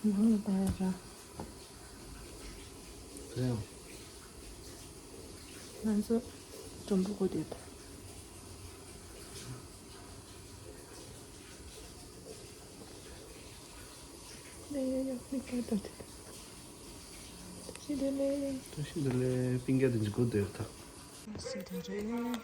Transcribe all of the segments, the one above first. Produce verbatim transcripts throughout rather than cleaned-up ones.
ནང་ལ་བལྟ་ཡ་ར། རེད། ང་ཚོ་འགྲོན་པོ་སྒོ་དེར་ད། ལས་ཡོད་ཡོད་མི་སྐད་དོད་དེ། བཀྲ་ཤིས་བདེ་ལེགས། བཀྲ་ཤིས་བདེ་ལེགས། སྤུན་ཀྱག་དེ་ཚོ་སྒོ་དེར་ད། བཀྲ་ཤིས་བདེ་ལེགས།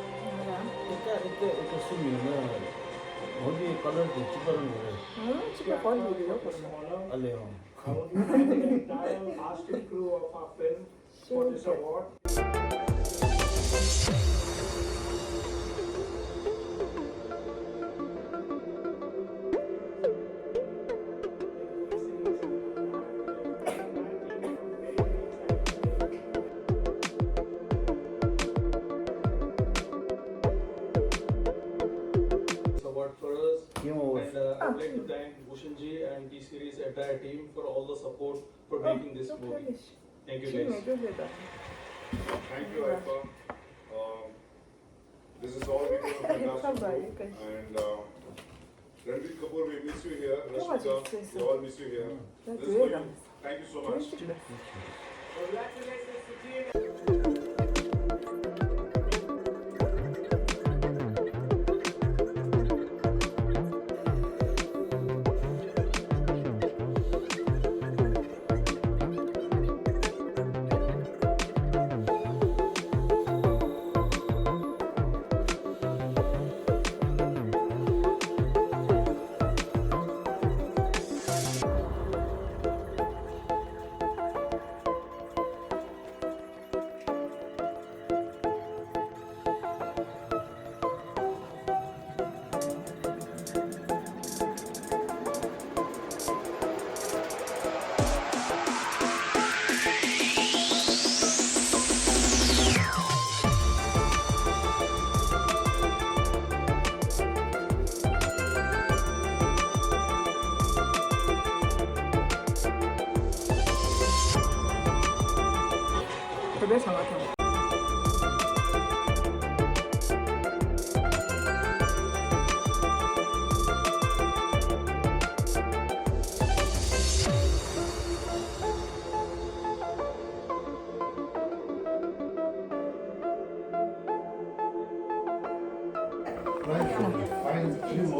དེ་ག་ཨེ་ཀ་ཨེ་ཀ་གསུམ་ཡོད་ན། འོ་དེ་ཀ་ལར་དེ་གཅིག་པ་རང་རེད། ཨང་། གཅིག་པ་གོན་དགོས་ཀྱི་ཡོད་གོ་ནོ། ཨ་ལེ་ཨང་། Entire casting crew of our film for this award. Award for us. Game over. And, uh, I would like to thank Bhushan ji and T Series entire team for all the support for making this movie. Thank you, guys. Thank you, Ifa. Um, this is all because of Industry Group. And, uh, Ranbir Kapoor, we miss you here. Rashmika, we all miss you here. This is for you. Thank you so much.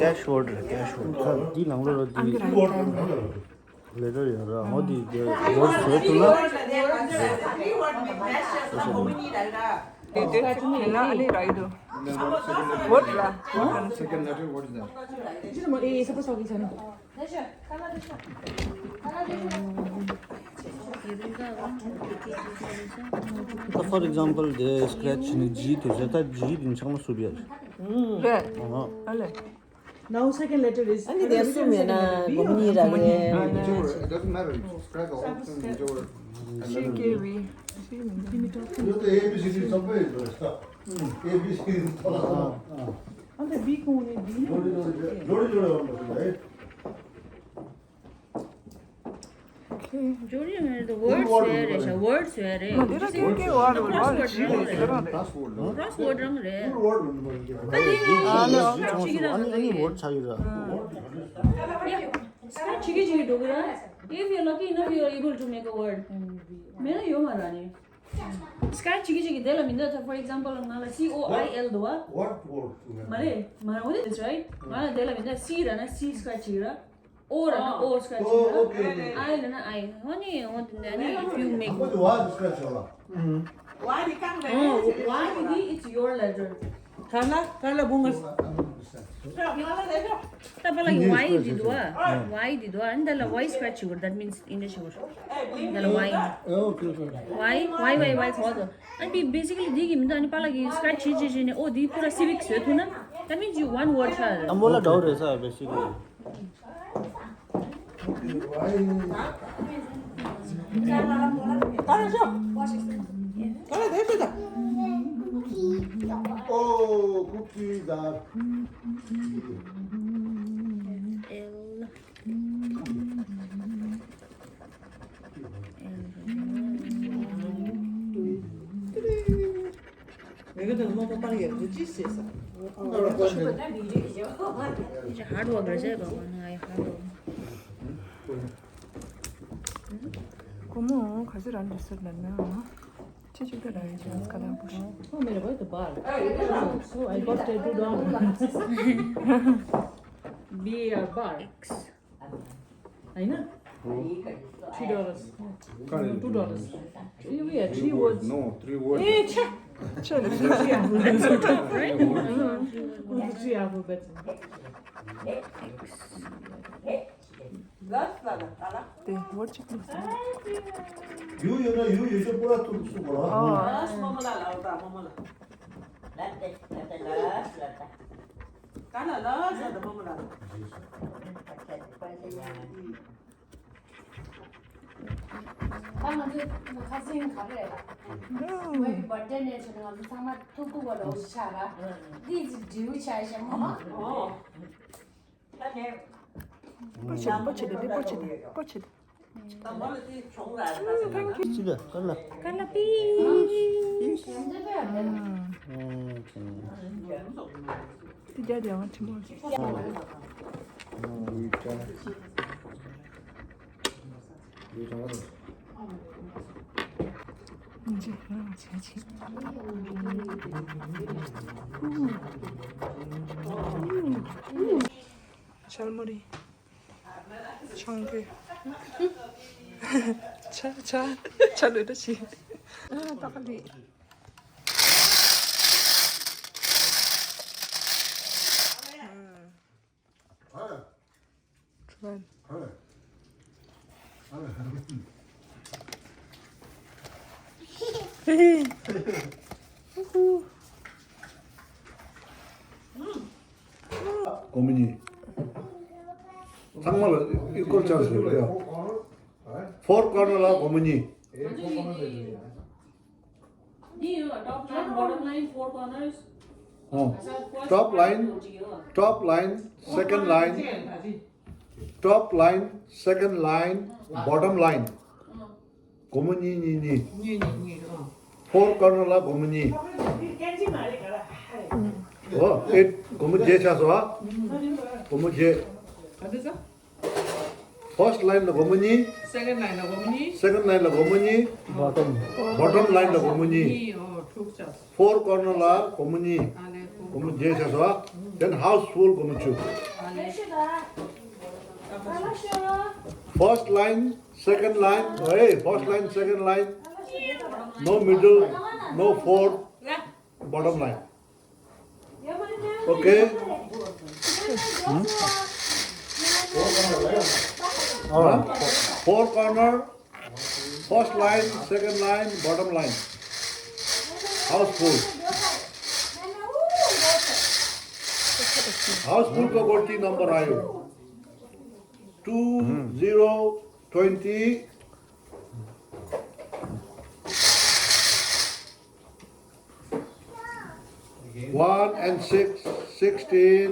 Cash order, cash order. འདི་ནང་ལོགས་ལ་འདི། Letter ཡོད་ར། འོ་འདི་འདི་word བཟོས་ཐུབ་ན། དེ་དེ་དེ་ན་ཨ་ལི་ར་ཡོད། Word ལ། Second letter, what is that? For example, the scratch ནི་G དེ་ཟེར་ད། G དེ་ཚང་མ་སུབ་ཡ་རེད། རེད། ཨ་ལེ། Now second letter is. ཨ་ནི་དེ་གསུམ་ཡོད་ན་སྒོམ་གཉིས་ར་རེད། Whichever, it doesn't matter. Scratch the whole thing, whichever. G K V. You have the A B C D somewhere in there. A B C D. ཨ་ནི་B ཁོང་ནི་B ནི། ཇོ་རི་ཇོ་རི་ཇོ་རི་ཇོ་རི་ཡོང་བ་རེད། ཇོ་རི་ཡོང་བ་རེད། Words ཡོད་རེད་ཤག། Words ཡོད་རེད། མ་དེ་ར་ཀེ་ཀེ་ཝར་ཝར་ཇི་རེད། དེ་རང་རེད། Crossword རང་རེད། ད་དེ་ནི་ཨ་ནི་ཨ་ནི་ཆུང་ཆུང་ཨ་ནི་ཨ་ནི་word ཆགས་ཡོད་ར། Start བྱེད་ཀྱི་བྱེད་ཀྱི་འགྲོ་གི་ར། If you're lucky enough, you're able to make a word. མེད་ན་ཡོད་མ་ར་ནི། Start བྱེད་ཀྱི་བྱེད་ཀྱི་དེ་ལ་མི་འདོད་ད། For example ང་ལ་C O I L འདུག་བ། What word? མ་རེད། མ་རེད། What is right? ང་ལ་དེ་ལ་མི་འདོད། C ར་ན་C scratch བྱེད་ཀྱི་ར། O ར་ན O scratch བྱེད་ཀྱི་ར། Oh, okay, okay. I ར་ན I. ཨ་ནི་འོ་དེ་འདྲ་ནི། If you make. ཁོ་དེ་བ་scratch བྱེད་ལ། ཝ་དེ་གང་རེད། ཝ་དེ་it's your letter. Carla, Carla, bunga. ད་པ་ལགས་ཀྱི་ཝའི་འདི་འདུག་ཨ། ཝའི་འདི་འདུག་ཨ། ཨ་ནི་ད་ལ་ཝའི་སི་ཀེ་ཆི་བྱེད་དགོས། that means འདི་འདྲ་བྱེད་དགོས། ད་ལ་ཝའི། ཝའི་ཝའི་ཝའི་ཝའི་གོ་དོ། ཨ་ནི་basically འདི་གི་མི་འདུག་ཨ་ནི་པ་ལགས་ཀྱི་སི་ཀེ་ཆི་བྱེད་བྱེད་ནས། ཨོ་འདི་པུ་ར་སི་བིག་བཟོས་ཐུབ་ན། that means you one word ཆགས་རེད། ཨ་མོ་ལ་འདྲ་བོ་རེད་ས་basically། Oh, cookies are. Hard work རེད་བྱས་པ་ང་ཡི་hard work། སྒོར་མོ་ག་ཚོད་རག་འདུག་ཟེར་ལབ་ན། ཁྱེད་ཅིག་ད་རག་ཡོད་ཅེས་ཁ་ལག་པོ། Oh, mira, voy a tomar. So I got two dollars. Beer bar. X. Ay, na? Three dollars. No, two dollars. Three, yeah, three words. No, three words. Eh, cha! Cha. Three alphabets. Right? Three alphabets. དེ་ཝར་ཅིག་ལ། ཡུ་ཡོད་ན་ཡུ་ཡོད་ཆོག་པོ་ར་ཐུག་སུ་གོ་ར། ཨོ། ལ་ལ་ལ་ལ་ལ་ལ་ལ། ལ་ཏེ་ལ་ཏེ་ལ་ལ་ལ། ག་ལ་ལ་ཟ་ད་མོ་མོ་ལ། ད་ང་ཚོ་ཁ་སང་ག་རེ་རེད་ལ། མོའི་བར་ཐ་ཌེ་ནས་བྱུང་ན་ང་ཚོ་ཚང་མ་ཐུག་ཐུག་པ་ལོ་ཆགས་ལ། འདི་ཅིག་འདྲིའུ་ཆགས་ཤག་མོ། ཨོ། པོ་ཆེ་པོ་ཆེ་པོ་ཆེ་པོ་ཆེ། ཅི་ལ་ཀར་ལ། ཀར་ལ་པི། དེ་རྒྱ་རྒྱ་བ་ཆེན་པོ་ཆེ། ཆལ་མོ་རི། ཆང་གི། ཆ་ཆ་ཆ་ལོས་ད་ཞི། ཨ་ཏག་ལི། ཁྲུན། ཧེ་ཧེ། སྒོར་མོ་གཉིས། ཚང་མ་ལ་equal chance ཡོད་ཡ། Four corner ལ་སྒོར་མོ་གཉིས། Top line, bottom line, four corners. ཨོ། Top line, top line, second line, top line, second line, bottom line. སྒོར་མོ་གཉིས་གཉིས་གཉིས། གཉིས་གཉིས་གཉིས། ཨོ། Four corner ལ་སྒོར་མོ་གཉིས། ཨོ། ཨེ་སྒོར་མོ་བརྒྱད་ཆགས་སོང་ཨ། སྒོར་མོ་བརྒྱད། ག་འདྲ་ཟེར། First line ལ་སྒོར་མོ་གཉིས། Second line ལ་སྒོར་མོ་གཉིས། Second line ལ་སྒོར་མོ་གཉིས། Bottom. Bottom line ལ་སྒོར་མོ་གཉིས། གཉིས། ཨོ། དྲུག་ཆགས་སོང་། Four corner ལ་སྒོར་མོ་གཉིས། ཨ་ལས། སྒོར་མོ་བརྒྱད་ཆགས་སོང་ཨ། Then house full སྒོར་མོ་བཅུ། ཨ་ལས། First line, second line, hey, first line, second line, no middle, no fourth, bottom line. Okay? Four corner, first line, second line, bottom line. House full. House full को गोटी नंबर आयो। Two zero twenty one and six, sixteen.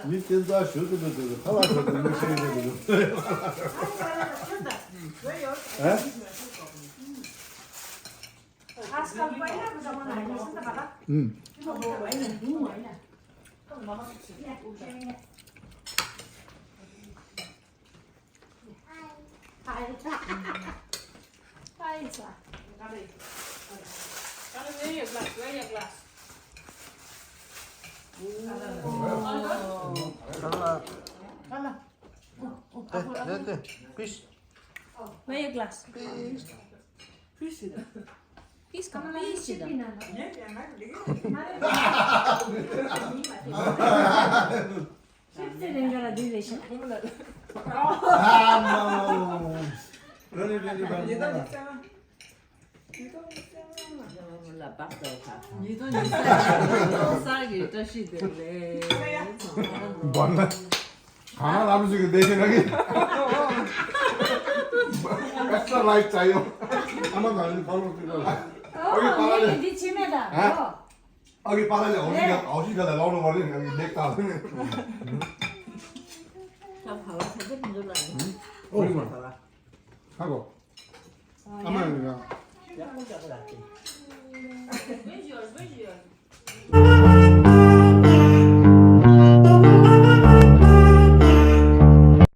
མི་སྐྱེ་འཛའ་ཞུ་ཐུབ་པའི་དེ་ཁ་ལག་ཞུ་ཐུབ་མི་ཤེས་ནི་དེ། ཨ། ཨ། Hi. Hi. Come, come, come. Please. Where your glass? Please. Please sit down. Please come, please sit down. Chips and gara delicious. Ah, no. Really, really, really. ལ་བག་དོ་ཁ། ཉིས་སྟོང་ཉི་ཤུ་རྩ་གི་བཀྲ་ཤིས་བདེ་ལེགས། གང་ལ་ལབ་ཞིག་གི་བདེ་ཞིག་ར་གི། ཨེག་སི་ཊ་ར་ལའིཊ་བྱ་ཡོང་། ཨ་མ་གང་ལ་ཁ་ལོ་ཅིག་ལ། ཨོ་ཡི་པ་ལ་ལ། འདི་ཕྱི་མེད་ད། ཨོ་ཡི་པ་ལ་ལ་ཨོ་ཞི་ག་ཨོ་ཞི་ག་ལ་ལོང་ལོང་བ་རེད། ང་གི་ལེགས་ད། ཁ་ཁ་ལ་ཁ་ཁ་མི་འདུག་ལ། ཨོ་ཡི་པ་ལ། ཁ་གོ། ཨ་མ་ཡིན་ར། Where's yours? Where's yours?